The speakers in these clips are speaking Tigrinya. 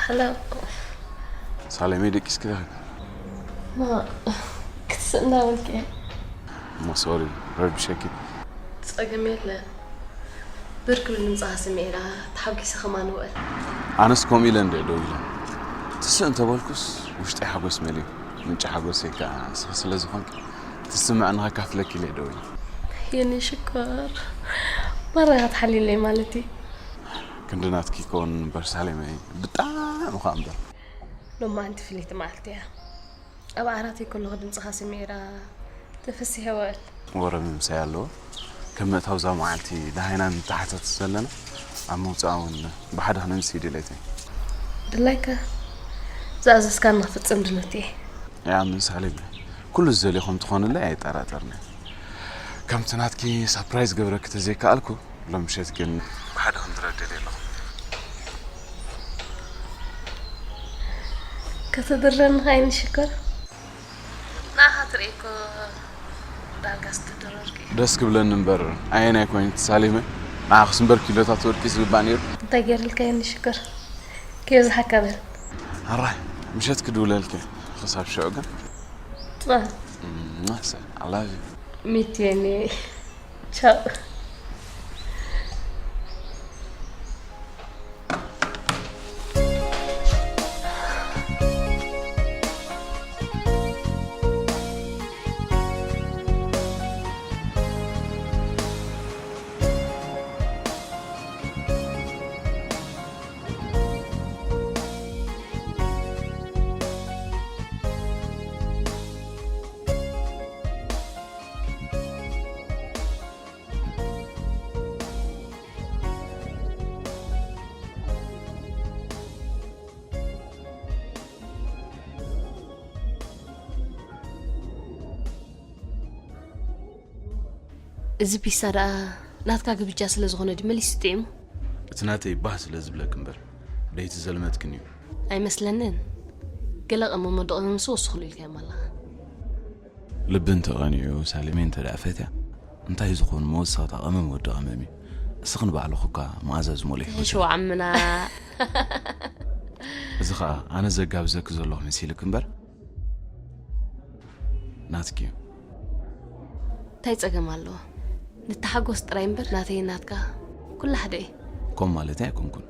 Hello. ሳሌመይ ደቂስኪ ዲኺ? ማ ክትስእና በልኪ። እሞ ሶሪ ረቢሸኪ። ጸገም የለ። ብር ክብል ድምፅኻ ስሚዕና ተሓጒሰ ከማን ውዕል። ኣነስ ከምኡ ኢለ እንደ ደው ኢለ ትስእ እንተበልኩስ ውሽጠይ ሓጎስ መሊኡ። ምንጪ ሓጎሰይ ከዓ ንስኺ ስለ ዝኾንኪ ትስምዕኒ ከካፍለኪ ኢለ ደው ኢለ። የኔ ሽኮር ማራ ክትሓልይለይ ማለት እዩ። ክንዲ ናትኪ ይከውን እምበር ሳሌመይ ብጣዕሚ እኳ እምበር። ሎማዓንቲ ፍልይቲ መዓልቲ እያ። ኣብ ዓራተይ ከለኹ ድምፅኻ ስሚዕና ተፈሲሐ ውዕል። ወረ ምምሳይ ኣለዎ። ከም ምእታው እዛ መዓልቲ ደሃይና ንተሓተት ዘለና ኣብ መውፅኣ እውን ብሓደ ክነምሲ ድሌተይ። ድላይካ ዝኣዘዝካኒ ክፍፅም ድልውቲ እየ። ይኣምን ሳሌም ኩሉ ዝደልዮ ከም ትኾንለይ ኣይጠራጠርኒ። ከምቲ ናትኪ ሳፕራይዝ ገብረኪ ተዘይከኣልኩ ሎም ምሸት ግን ብሓደ ክንድረር ደልየ ኣለኹ። ከተድረኒ ከይኒ ሽኮር ንዓኻ ትርኢ እኮ ዳርጋ ዝተደረርኩ እየ። ደስ ክብለኒ እምበር ኣየናይ ኮይኑ ሳሌመ ንዓኽስ እምበር ኪሎታት ወርቂ ዝግባእ ነይሩ። እንታይ ገይርልካ የኒ ሽኮር ከይብዝሓካ በል። ኣራይ ምሸት ክድውለልኪ ክሳብ ሽዑ ግን ጥራ ማሰ ኣላቪ ሚትየኒ ቻው። እዚ ፒሳ ደኣ ናትካ ግብጃ ስለ ዝኾነ ድዩ መሊሱ ጥዒሙ? እቲ ናተይ ባህ ስለ ዝብለኪ እምበር ደይቲ ዘልመትክን እዩ። ኣይመስለንን። ገለ ቀመም ወዲ ቀመምሲ ወስኹሉ ኢልካዮም ኣለኻ። ልቢ እንተቐኒዑ ሳሌመይ እንተ ደኣ ፈትያ እንታይ ዝኹን መወሰኽታ ቀመም ወዲ ቀመም እዩ። እስኺ ንባዕልኺ እኳ መኣዛ ዝመልኦ ሕይወት ሽዋዓምና እዚ ኸኣ ኣነ ዘጋብዘኪ ዘለኹ መሲልኪ እምበር ናትኪ እዩ። እንታይ ጸገም ኣለዎ? ንተሓጎስ ጥራይ እምበር ናተይ ናትካ ኩሉ ሓደ እዩ። ከም ማለተይ ኣይኮንኩን።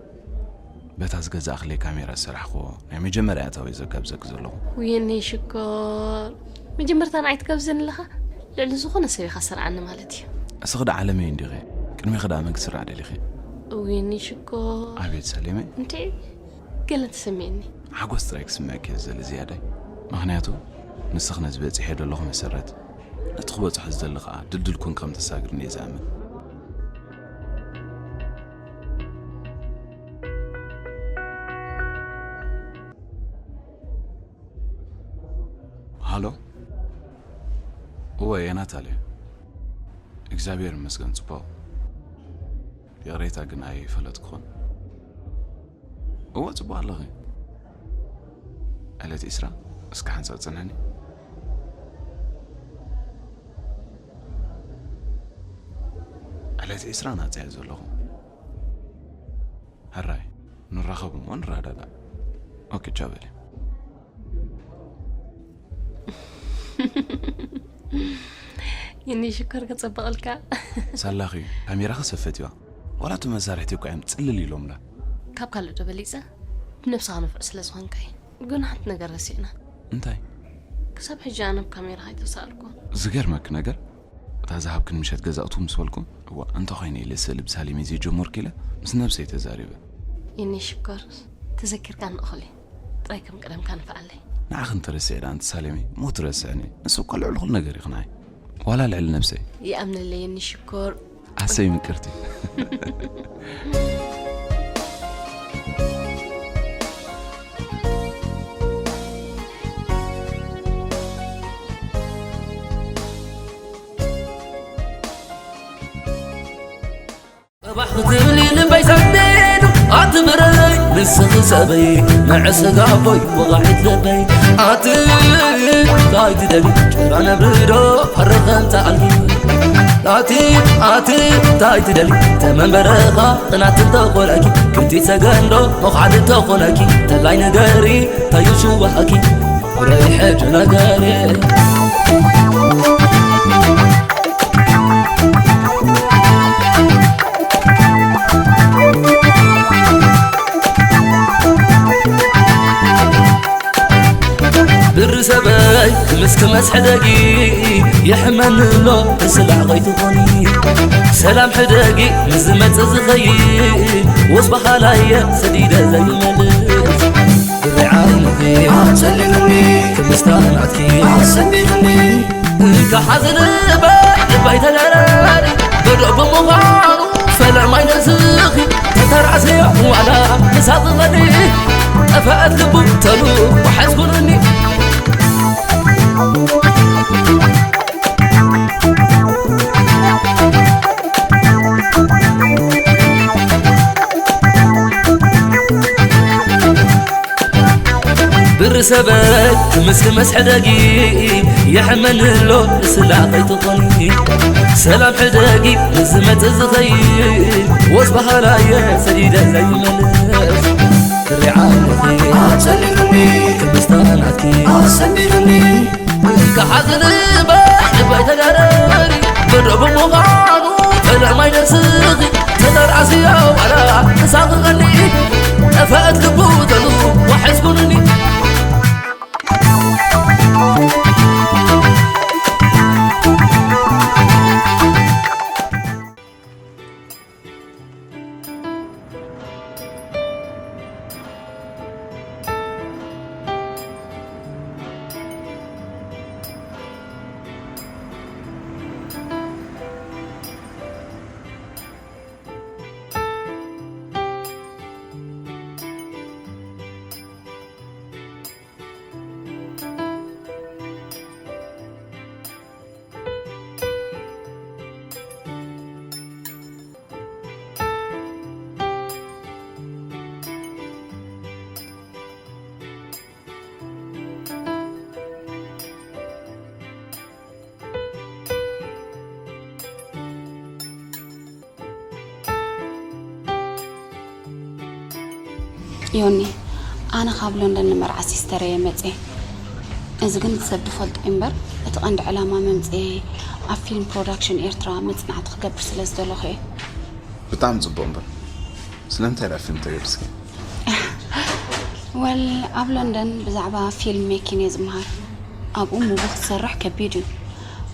በታ ዝገዛእክለይ ካሜራ ዝሰራሕክዎ ናይ መጀመርያ ኣታዊ ዘጋብዘኪ ዘለኹ። ውይኒ ሽኮር መጀመርታ ንዓይ ትጋብዘኒ ኣለኻ? ልዕሊ ዝኾነ ሰብ ኢኻ ሰርዓኒ ማለት እዩ። እስኺ ደኣ ዓለመይ እንዲኺ። ቅድሚኺ ደኣ መን ክስራዕ ደሊኺ? ውይኒ ሽኮር። ኣቤት ሰሌመይ። እንዴ ገለ ተሰሚዕኒ። ሓጎስ ጥራይ ክስምዐኪ እየ ዝደሊ ዝያዳይ። ምኽንያቱ ንስኺ ነዚ በጺሐዮ ዘለኹ መሰረት ነቲ ክበጽሖ ዝደሊ ኸኣ ድልድል ኮንኪ ከም ተሳግርኒ እየ ዝኣምን። ሃሎ እወ የናታል እየ እግዚኣብሔር ይመስገን ጽቡቕ ይቕሬታ ግን ኣይፈለጥኩኹን እወ ጽቡቕ ኣለኺ ዕለት ዒስራ እስከ ሓንሳብ ጽንሕኒ ዕለት ዒስራ ናጽያ ዘለኹ ሕራይ ንራኸብ እሞ ንረዳዳእ ኦኬ ቻው በሊ ይኒ ሽኮር ከጸብቐልካ ሳላኺ ካሜራ ከሰፈትዋ ዋላ እቶም መሳርሕቲ እኳ እዮም ጽልል ኢሎምላ ካብ ካልእ ዶ በሊጸ ብነብስኻ ንፉዕ ስለ ዝኾንካይ ግን ሓንቲ ነገር ረሲዕና እንታይ ክሳብ ሕጂ ኣነ ብ ካሜራ ከይተሳእልኩ ዝገርመኪ ነገር እታ ዝሃብክን ምሸት ገዛእቱ ምስ በልኩም እዋ እንተኾይነ ኢለ ስእሊ ብሳሊመይ ዘይጀመርኩ ኢለ ምስ ነብሰይ ተዛሪበ። የኔ ሽኮር ተዘኪርካኒ እኹል እዩ። ጥራይ ከም ቀደምካ ንፍዓለይ። ንዓኺ እንተረሲዐ ደኣ ኣንቲ ሳሌመይ ሞት ረስዕኒ። ንሱ እኳ ልዕሊ ኩሉ ነገር ኢኺ ንዓይ። ዋላ ልዕሊ ነብሰይ። ይኣምነለይ የኔ ሽኮር። ኣሰይ ምቅርቲ። صباح تبلي لبي سديد عتبري لسخ سبي مع سقابي وقعد لبي عتبري تايد دبي شران بريدو فرغم تعلي ኣቲ ኣቲ እንታይ ትደሊ? ተመንበረኻ ቅናት እንተኾነኪ፣ ክቲ ሰገንዶ መኹዓት እንተኾነኪ፣ ተላይ ንገሪ እንታይ እዩ ሽወሃኪ? ረይ ሕጂ ነገሪ። ብሪ ሰበይ ምስኪ መስሕደጊ የሕመኒ ኣሎ ብስላዕ ከይትኾኒ። ሰላም ሕደጊ ምስ ዝመጽእ ዝኸይድ ወስ በሃላየ ሰዲደ ዘይመልስ። ብሪ ዓይንኺ ኣጸሊሉኒ ክምስታ ናትኪ ኣሰሚሩኒ። እንካ ሓዘን እምበር ልበይ ተደረሪ፣ በዶ ብምዃኑ ፈለማይ ነስኺ ተተራእሰዮ ዋላ ምሳቕ ቐኒ። ጠፈአት ልቡ ተሉ ወሓዝኩንኒ። ብሪ ሰበይ ምስኪ መስሕደጊ የሕመኒ ኣሎ ንስላ ከይትኾኒ። ሰላም ሕደጊ ንዝመጽእ ዝኸይድ ወስ በሃላየ ሰዲደ ዘይመልስ። ብሪ ዓይንኺ ኣጸሊሉኒ ክምስታ ናትኪ ኣሰሚሩኒ። እንካ ሓዘን እምበር ልበይ ተደረሪ፣ በዶ ብምዃኑ ፈለማይ ነስኺ ተተራእስዮ ዋላ ተሳቕቐኒ። ጠፈአት ልቡ ተሉ ወሐዝኩንኒ። ዮኒ፣ ኣነ ካብ ሎንደን ንመርዓ ሲስተረይ እየ መጽየ። እዚ ግን እቲ ሰብ ዝፈልጦ እዩ እምበር፣ እቲ ቀንዲ ዕላማ መምጽኤ ኣብ ፊልም ፕሮዳክሽን ኤርትራ መጽናዕቲ ክገብር ስለ ዝደለኹ እየ። ብጣዕሚ ጽቡቕ እምበር፣ ስለምንታይ ደኣ ፊልም ተገድስኪ? ወል፣ ኣብ ሎንደን ብዛዕባ ፊልም ሜኪን እየ ዝመሃር። ኣብኡ ሙቪ ክትሰርሕ ከቢድ እዩ።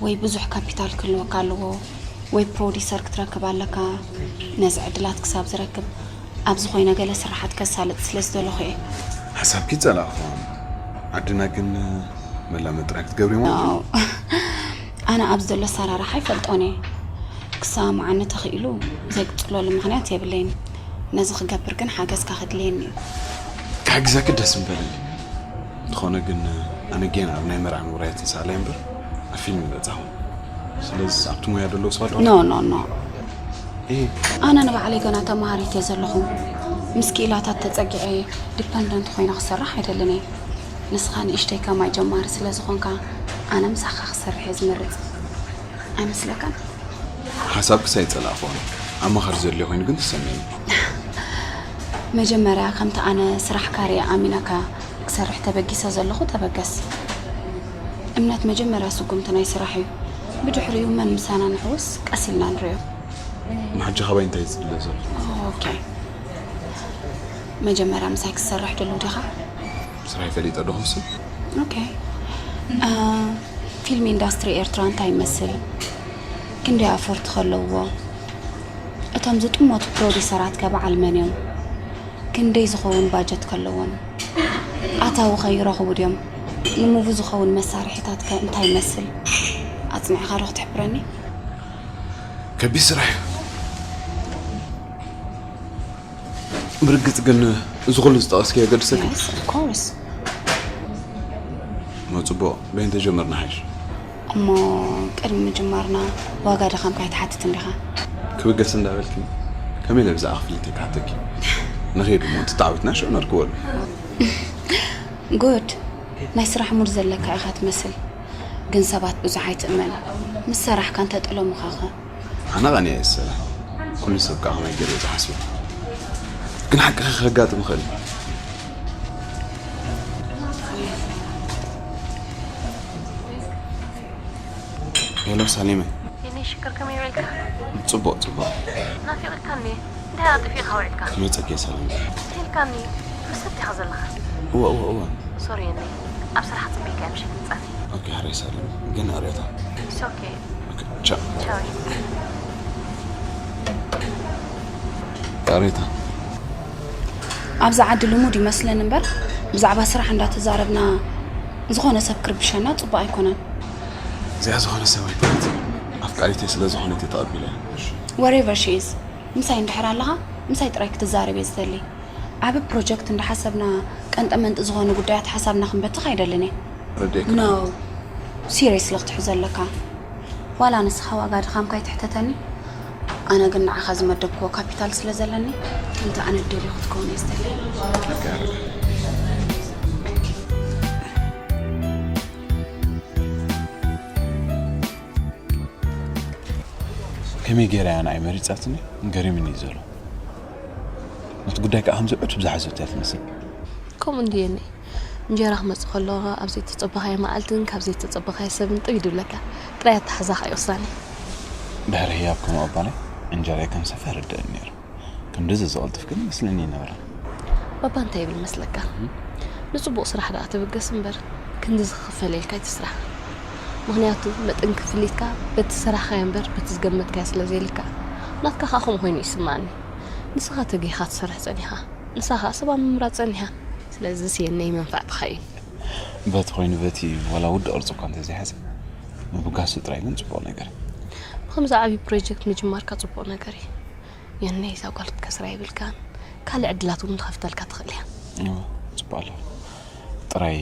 ወይ ብዙሕ ካፒታል ክህልወካ ኣለዎ፣ ወይ ፕሮዲሰር ክትረክብ ኣለካ። ነዚ ዕድላት ክሳብ ዝረክብ ኣብዚ ኮይነ ገለ ስራሓት ከሳልጥ ስለ ዝደለኹ እየ። ሓሳብኪ ጸላእኹ። ዓድና ግን መላመ ጥራይ ክትገብሪ ማለት እዩ? ኣነ ኣብዚ ዘሎ ኣሰራርሓ ኣይፈልጦን እየ። ክሰማማዓኒ ተኽኢሉ ዘይቅጽለሉ ምኽንያት የብለይን። ነዚ ክገብር ግን ሓገዝካ ከድልየኒ እዩ። ክሕግዘኪ ደስ ምበለኒ። እንተኾነ ግን ኣነ ጌና ኣብ ናይ መርዓን ውራያትን ሰኣላይ እምበር ኣብ ፊልም ይበጻኹ። ስለዚ ኣብቲ ሞያ ዘለዉ ሰባት ዶ? ኖ፣ ኖ፣ ኖ። እህ። ኣነ ንባዕለይ ገና ተመሃሪት እየ ዘለኹ። ምስ ክኢላታት ተጸጊዐ ዲፐንደንት ኮይነ ክሰርሕ ኣይደልን እየ። ንስኻ ንእሽተይ ከማይ ጀማሪ ስለ ዝኾንካ ኣነ ምሳኻ ክሰርሕ እየ ዝመርጽ። ኣይመስለካን? ሓሳብክስ ኣይጸላእኹዎን። ኣማኻሪ ዘድልዮ ኮይኑ ግን ትሰምዕኒ። መጀመርያ ከምቲ ኣነ ስራሕካ ርእየ ኣሚነካ ክሰርሕ ተበጊሰ ዘለኹ ተበገስ። እምነት መጀመርያ ስጉምቲ ናይ ስራሕ እዩ። ብድሕሪኡ መን ምሳና ንሕውስ ቀስ ኢልና ንርእዮ። ንሓጂ ካባይ እንታይ እዩ ዝድለ ዘሎ? ኦኬ። መጀመርያ ምሳይ ክትሰርሕ ድሉው ዲኻ? ስራሐይ ፈሊጠ ዶ ክውስን? ኦኬ። እ፣ ፊልም ኢንዳስትሪ ኤርትራ እንታይ ይመስል? ክንደይ ኣፈርቲ ከለውዎ? እቶም ዝጥመቱ ፕሮዲሰራት ከ በዓል መን እዮም? ክንደይ ዝኸውን ባጀት ከለዎም? ኣታዊ ከ ይረኽቡ ድዮም? ንሙቪ ዝኸውን መሳርሒታት ከ እንታይ ይመስል? ኣጽኒዕኻ ዶ ክትሕብረኒ? ከቢድ ስራሕ እዩ። ብርግጽ ግን እዚ ኩሉ ዝጠቐስኪ የገድሰኪ? Yes, of course. ሞ ጽቡቕ፣ በይን ተጀመርና ሓይሽ። እሞ ቅድሚ ምጅማርና ዋጋ ድኻምካ ኣይትሓትትን ዲኻ? ክብገስ እንዳበልኪ ከመይ ኢለ ብዛዕባ ክፍሊተይ ክሓተኪ? ንኸይድ እሞ እንተተዓዊትና ሽዑ ነርክበሉ። ጉድ፣ ናይ ስራሕ ሙድ ዘለካ ኢኻ ትመስል። ግን ሰባት ብዙሕ ኣይትእመን። ምስ ሰራሕካ እንተጠለሙኻኸ? ኣነ ቐንየ እየ ዝሰርሕ። ኩሉ ሰብ ከዓ ከማይ ገይሩ እዩ ዝሓስቦ። ግን ሓቂ ከጋጥም ይኽእል እዩ። ሄሎ ሳሌመ። የኔ ሽክር ከመይ ውዒልካ? ጽቡቕ፣ ጽቡቕ። ናፊቕካኒ። እንታይ ኣጥፊእካ ውዒልካ? ክመጸኪ እየ ሳሌመ። ኢልካኒ። ምስ ሰብ ዲኻ ዘለኻ? እወ፣ እወ፣ እወ። ሶሪ የኔ። ኣብ ስራሕ ጽቢቕካ ምሸት ምጻኒ። ኦኬ፣ ሕራይ ሳሌመ። ግን ኣርእዮታ። It's okay። ኦኬ፣ ቻው። ቻው። ኣርእዮታ። ኣብዚ ዓዲ ልሙድ ይመስለን እምበር፣ ብዛዕባ ስራሕ እንዳተዛረብና ዝኾነ ሰብ ክርብሸና ጽቡቕ ኣይኮነን። እዚኣ ዝኾነ ሰብ ኣይኮነት። ኣፍቃሪተይ ስለ ዝኾነት እየ ተቐቢለያ። Wherever she is፣ ምሳይ እንድሕር ኣለኻ፣ ምሳይ ጥራይ ክትዛረብ እየ ዝደሊ። ዓቢ ፕሮጀክት እንዳሓሰብና ቀንጠመንጢ ዝኾኑ ጉዳያት ሓሳብና ክንበትኽ ኣይደልን እየ። ረድኤካ። No። ሲሪየስሊ ክትሕዞ ኣለካ። ዋላ ንስኻ ዋጋ ድኻምካ ኣይትሕተተኒ። ኣነ ግን ንዓኻ ዝመደብክዎ ካፒታል ስለ ዘለኒ፣ ከምቲ ኣነ ደልዮ ክትከውን እየ ዝደሊ። ኦኬ፣ ኣረጋይ። ከመይ ገይራ እያ ንዓይ መሪጻትኒ? ገሪሙኒ እዩ ዘሎ። ነቲ ጉዳይ ከኣ ከምዚ ዕቱብ ዝሓዘቶ እያ ትመስል። ከምኡ እንድየ እኔ። እንጀራ ክመጽእ ከሎ ኣብ ዘይተጸበኻዮ መዓልትን ካብ ዘይተጸበኻዮ ሰብን ጥብ ይድብለካ። ጥራይ ኣተሓሕዛኻ እዩ ወሳኒ። ድሕሪ ህያብ ከምኡ ኣባለይ እንጀራይ ከም ሰፈ ይርድእኒ ነይሩ። ክንድዚ ዝቐልጥፍ ግን ይመስለኒ ኣይነበረን። ባባ እንታይ ይብል መስለካ? ንጽቡቕ ስራሕ ደኣ ትብገስ እምበር፣ ክንድዚ ክኽፈለልካ ኣይትስራሕ። ምኽንያቱ መጠን ክፍሊትካ በቲ ዝሰራሕካዮ እምበር በቲ ዝገመትካዮ ስለ ዘይልካዕ፣ ናትካ ከኣ ከምኡ ኮይኑ ይስምዓኒ። ንስኻ ተጊህኻ ትሰርሕ ጸኒሕካ፣ ንሳ ከኣ ሰብ ኣብ ምምራጽ ጸኒሓ። ስለዚ ስየነይ መንፋዕትኻ እዩ። በቲ ኮይኑ በቲ እዩ፣ ዋላ ውዲ ቅርጺ እኳ እንተዘይሓዘ፣ ምብጋሱ ጥራይ ግን ጽቡቕ ነገር። ብኸምዚ ዓቢ ፕሮጀክት ምጅማርካ ጽቡቕ ነገር እዩ። የነይ እዛ ጓል ክትከስራ የብልካን። ካልእ ዕድላት እውን ትኸፍተልካ ትኽእል እያ። እወ፣ ጽቡቕ ኣሎ። ጥራይ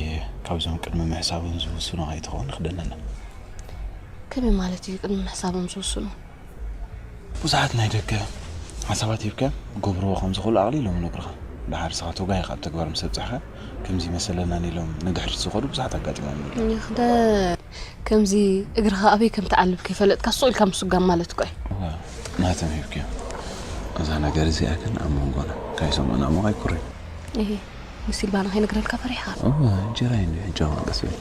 ካብዞም ቅድሚ ምሕሳቦም ዝውስኑ ኣይትኸውን ክደነና። ከመይ ማለት እዩ ቅድሚ ምሕሳቦም ዝውስኑ? ብዙሓት ናይ ደገ ሓሳባት ሂብካ ገብርዎ ከም ዝኽእሉ ኣቕሊሎም ይነግሩኻ። ደሓር ንስኻ ተጓሂኻ ኣብ ተግባር ምስ ኣብጻሕካ ከምዚ መሰለናን ኢሎም ንድሕሪት ዝኸዱ ብዙሓት ኣጋጢሞም እዮም። ይኽደ ከምዚ እግርኻ ኣበይ ከም ትዓልብ ከይፈለጥካ ሱቕ ኢልካ ምስጓም ማለት እኮ እዩ። እወ፣ ናቶም ሂብክዮ። እዛ ነገር እዚኣ ግን ኣብ መንጎና ካይሰምዑና እሞ ኣይኩረይ። እሂ፣ ንሲልቫና ከይነግረልካ ፈሪሕካ። እወ፣ እንጀራ እዩ እንዲዩ ሕጂ እዋን ቀስ በል።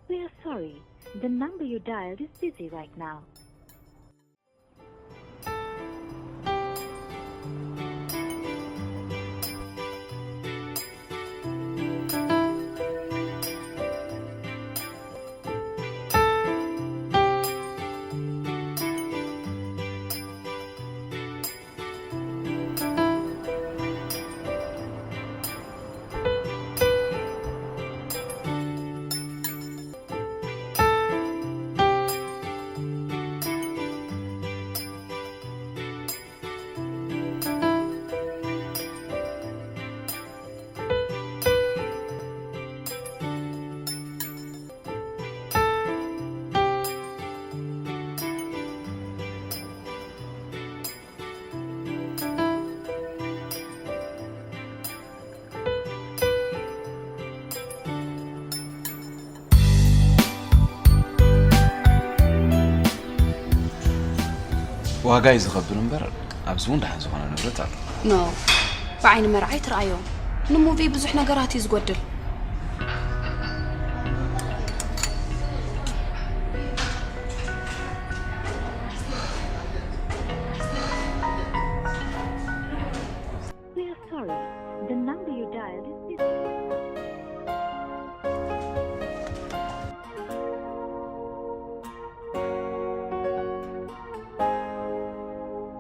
We are sorry. The number you dialed is busy right now. ዋጋ እዩ ዝኸብር እምበር፣ ኣብዚ እውን ደሓን ዝኾነ ንብረት ኣሎ። ኖ፣ ብዓይኒ መርዓይ ትረኣዮ። ንሙቪ ብዙሕ ነገራት እዩ ዝጎድል። We are sorry. The number you dialed is busy.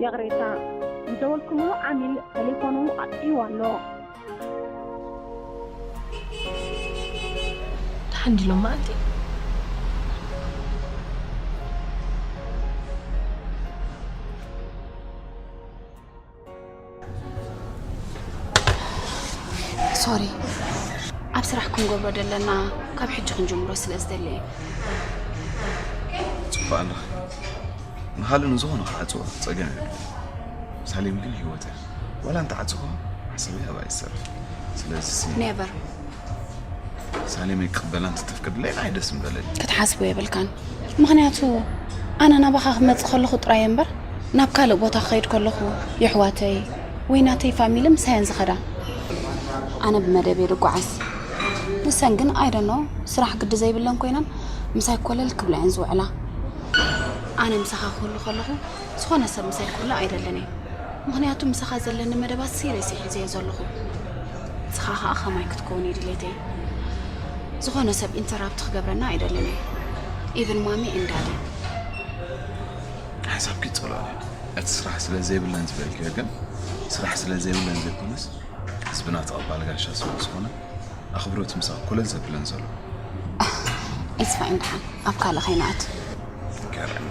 ይቕሬታ፣ ዝደወልኩምሉ ዓሚል ቴሌፎኑ ኣጥፊእዎ ኣሎ። ደሓን ድሎም መዓልቲ ሶሪ፣ ኣብ ስራሕ ክንገብሮ ዘለና ካብ ሕጂ ክንጅምሮ ስለ ዝደሊ እየ። ጽቡቕ ኣለኺ። ንኻልእ ንዝኾነ ክዓጽዎ ጸገም የብሉ። ሳሌም ግን ህይወት እያ። ዋላ እንተዓጽኹ ሓሳበይ ኣብኣ ይሰርፍ። ስለዚ ሲ ኔቨር። ሳሌም ይቅበላ እንተተፍቅድለይ ንዓይ ደስ ምበለኒ። ክትሓስቦ የብልካን። ምኽንያቱ ኣነ ናባኻ ክመጽእ ከለኹ ጥራይ እምበር ናብ ካልእ ቦታ ክኸይድ ከለኹ የሕዋተይ ወይ ናተይ ፋሚሊ ምሳየን ዝኸዳ። ኣነ ብመደብ እየ ድጓዓዝ። ንሰን ግን ኣይደኖ ስራሕ ግዲ ዘይብለን ኮይነን ምሳይ ኮለል ክብላ እየን ዝውዕላ። ኣነ ምሳኻ ክህሉ ከለኹ ዝኾነ ሰብ ምሳይ ክህሉ ኣይደልን እየ። ምኽንያቱ ምሳኻ ዘለኒ መደባት ሲሪየስ እየ ሒዘዮ ዘለኹ። ንስኻ ኸኣ ኸማይ ክትከውን እየ ድሌተይ። ዝኾነ ሰብ ኢንተራፕት ክገብረና ኣይደልን እየ። ኢቭን ማሚ ኤንድ ዳዲ። ሓሳብኪ ጽሉል እዩ። እቲ ስራሕ ስለ ዘይብለን ዝበልክዮ ግን ስራሕ ስለ ዘይብለን ዘይኮነስ ህዝብና ተቐባሊ ጋሻ ስለ ዝኾነ ኣኽብሮት ምሳኺ ኮለል ዘብለን ዘሎ። It's fine ደሓን ኣብ ካልእ ከይንኣቱ። ገርም።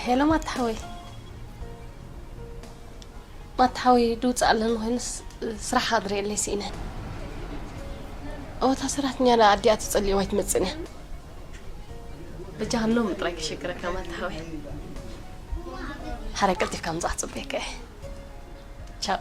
ሄሎ ማታ ሓወይ፣ ማታ ሓወይ ድውፅእ ኣለኒ ኮይኑስ ስራሕ ኣድርየለይ ስኢነ። እወታ ሰራሕተኛ ኣዲኣ ትፅልእዋ ኣይትመፅእን እያ። በጃኻ ሎሚ ጥራይ ከሸግረካ ማታ ሓወይ። ሓራይ ቀልጢፍካ ምፃእ ክፅበየካ እየ። ቻው።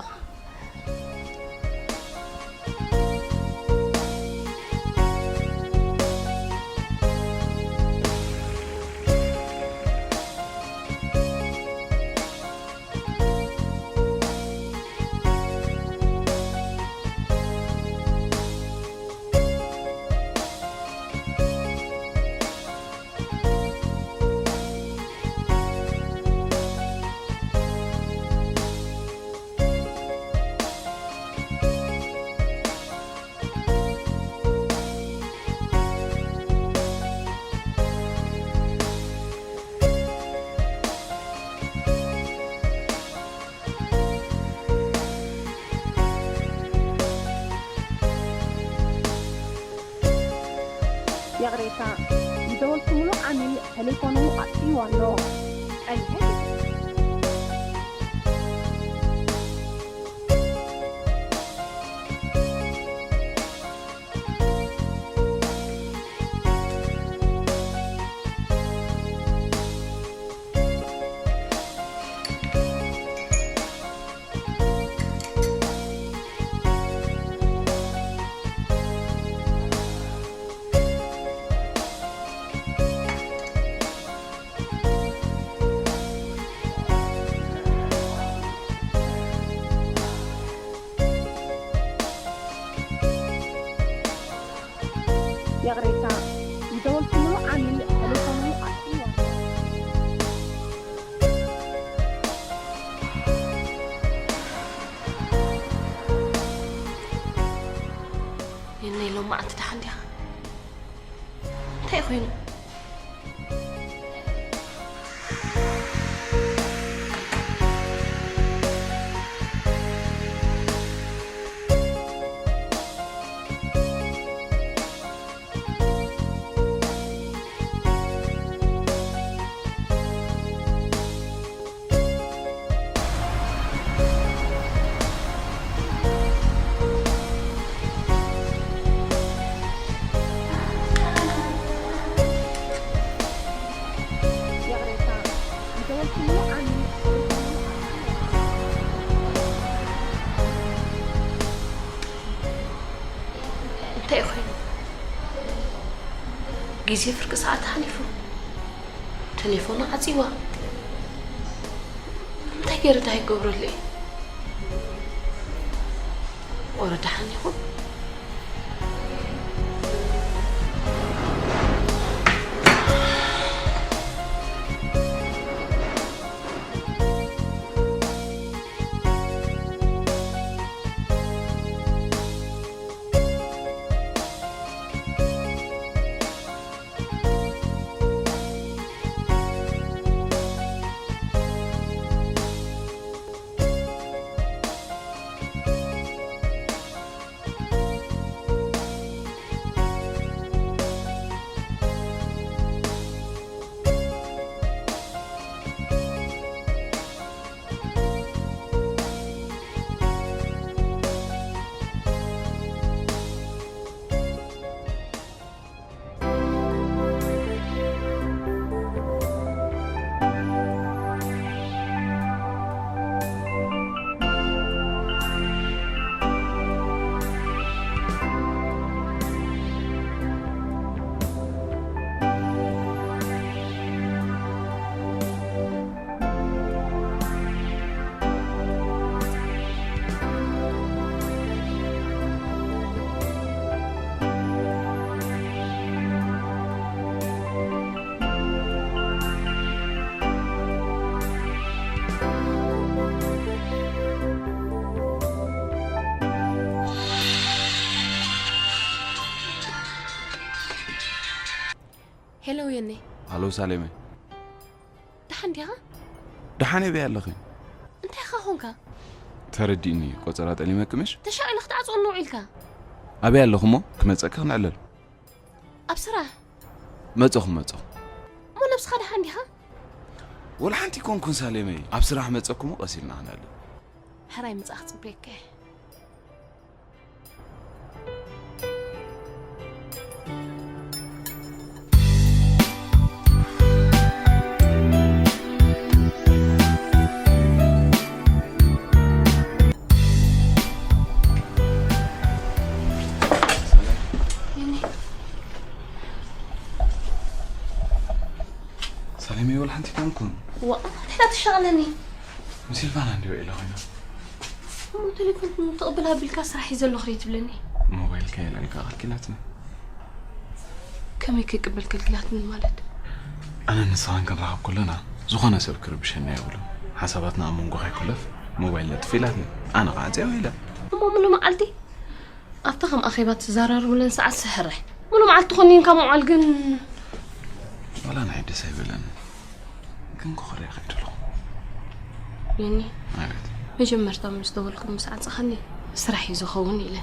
ይቕሬታ፣ ዝደወልኩምሉ ዓሚል ቴሌፎኑ ኣጥፊእዎ ኣሎ። ኣይሕድ። መዓልቲ ደሓን ዲኻ? እንታይ ኮይኑ? እንታይ ኮይኑ? ግዜ ፍርቂ ሰዓት ሓሊፉ። ተሌፎና ዓጺዋ። እንታይ ገይረ ደሃይ ክገብረሉ እየ? ወረ ደሓን ይኹን። ሄሎ የኔ። ሃሎ ሳሌመ። ደሓን ዲኻ? ደሓን እየ በይ ኣለኺ። እንታይ ኢኻ ኾንካ? ተረዲእኒ፣ ቆጸራ ጠሊመኪ ምሽ? ተሻቒለ ክትዓጽወኒ ውዒልካ። ኣበይ ኣለኹ እሞ? ክመጸኪ ክንዕለል። ኣብ ስራሕ። መጸኹ፣ መጸኹ። እሞ ነብስኻ ደሓን ዲኻ? ወላ ሓንቲ ኣይኮንኩን ሳሌመይ። ኣብ ስራሕ መጸኩ እሞ ቀስ ኢልና ክንዕለል። ሕራይ ምጻእ ክጽበየካ እየ። ሰላም ይበል ሓንቲ ኮንኩን። ዋ፣ እንታይ ትሻቕለኒ? ምስ ሲልቫና እንዲዮ ኢለ ኮይና። እሞ ቴሌፎን ተቕብል ኣቢልካ ስራሕ እዩ ዘለኹ ትብለኒ። ሞባይልካ የልዕልካ ከልኪላትኒ። ከመይ ክቅበል ከልኪላትኒ ማለት? ኣነ ንስኻን ክንራኸብ ከለና ዝኾነ ሰብ ክርብሸና የብሉን። ሓሳባትና ኣብ መንጎ ከይኩለፍ ሞባይል ለጥፍ ኢላትኒ። ኣነ ከዓ ፂያው ኢለ። እሞ ምሉ መዓልቲ ኣብታ ከም ኣኼባ ትዘራረቡለን ሰዓት ስሕረ። ምሉ መዓልቲ ኮኒን ካብ ምውዓል ግን ዋላ ናይ ደስ ኣይበለን። ግን ክኾርያ ከይደለኹ። የኒ፣ ኣቤት። መጀመርታ ምስ ደወልኩም ምስ ዓጸኻኒ ስራሕ እዩ ዝኸውን ኢለ።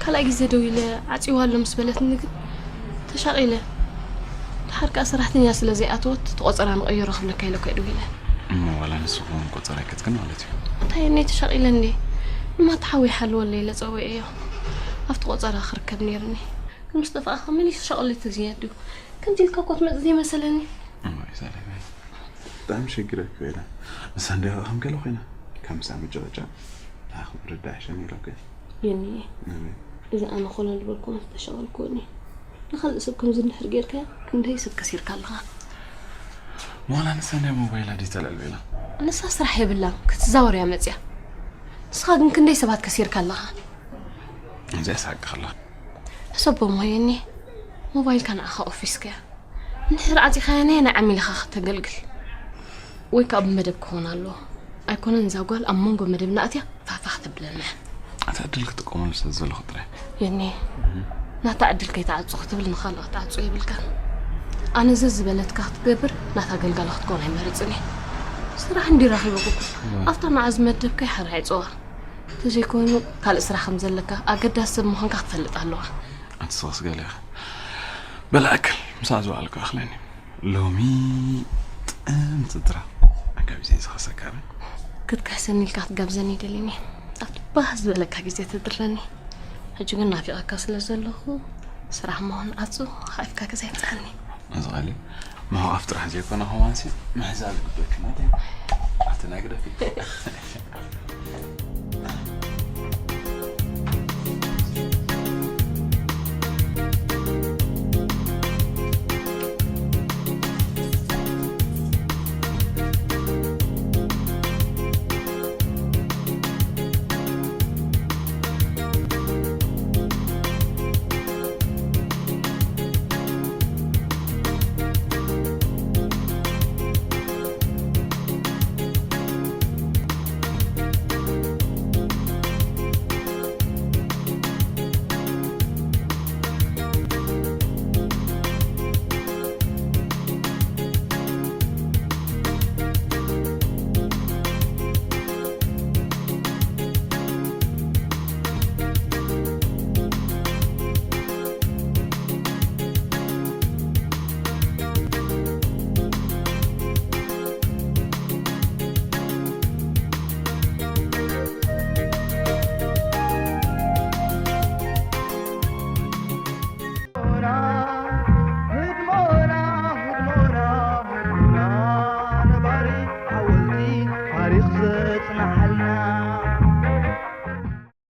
ካልኣይ ግዜ ደው ኢለ ዓጽዋ ኣሎ ምስ በለትኒ ግን ተሻቒለ። ድሓር ከኣ ሰራሕተኛ ስለ ዘይኣተወት እቲ ቆጸራ ንቐይሮ ክብለካ ኢለ እኮ እየ ደው ኢለ። እሞ ዋላ ንስኹም ቆጸራ ኣይከትክን ማለት እዩ። እንታይ የኒ ተሻቒለ እንዴ? ንማታ ሓወይ ሓልወለይ ኢለ ጸዊዐዮ። ኣብቲ ቆጸራ ክርከብ ነይርኒ። ግን ምስ ጠፋእኻ መሊሱ ሻቕለይ ተዝያድ እዩ። ከምዚ ኢልካ እኮ ትመጽእ ዘይመሰለኒ። እዋይ፣ ሰላም። ብጣዕሚ ሸጊረኪ ኮይና። ንሳ እንዲያ ከም ገለ ኮይና። ካብ ምሳኣ ምጭቕጫቕ። ንዓኺ ምርዳእ ይሸኒ ኢለኪ። የኒ፣ ኣሜን። እዚ ኣነ ኮለል ዝበልኩ ዝተሻቐልኩ እኒ። ንኻልእ ሰብ ከምዚ እንድሕር ጌርካዮ፣ ክንደይ ሰብ ከሲርካ ኣለኻ? ሞላ ንሳ ናይ ሞባይላ ድዩ ተልዕል በይና? ንሳ ስራሕ የብላን፣ ክትዛወር እያ መጽያ። ንስኻ ግን ክንደይ ሰባት ከሲርካ ኣለኻ? እዚኣ ሳቂ ከላ። ሕሰቦ እሞ የኒ፣ ሞባይልካ ንዓኻ ኦፊስካ እያ። እንድሕር ዓጺኻያ ናይ ዓሚልኻ ከተገልግል። ወይ ከኣ ብመደብ ክኾን ኣለዎ። ኣይኮነን እዛ ጓል ኣብ መንጎ መደብና ኣትያ ፋፋ ክተብለና። ኣታ ዕድል ክጥቀመሉ ስለ ዘለኹ ጥራይ። የኒ፣ እህ። ናታ ዕድል ከይትዓጹ ክትብል ንኻልኦት ትዓጹ የብልካን። ኣነ ዘዝ ዝበለትካ ክትገብር ናታ ኣገልጋሊ ክትኮን ኣይመርጽን እየ። ስራሕ እንዲ ረኺበኩ ኣብታ ንዓ ዝመደብካ ሓራ ይጽዋ። ተዘይኮይኑ ካልእ ስራሕ ከም ዘለካ ኣገዳሲ ሰብ ምዃንካ ክትፈልጥ ኣለዋ። ኣንስኻስ ገለ ኢኻ። በል ኣክል ምሳሕ ዝበልኩ ኣኽለኒ። ሎሚ ጥም ትድራ ኣጋቢዘ ዝኸሰካበ ክትክሕሰኒ ኢልካ ክትጋብዘኒ ደሊኒ ኣብቲ ባህ ዝበለካ ግዜ ትድረኒ። ሕጂ ግን ናፊቐካ ስለ ዘለኹ ስራሕ መሆን ዓጹ ሓፍካ ገዛ ይምጻኒ። እዚ ቃሊ ምሕቋፍ ጥራሕ ዘይኮነ ከማንሲ ምሕዛል ግበክና። ኣተናግደፊ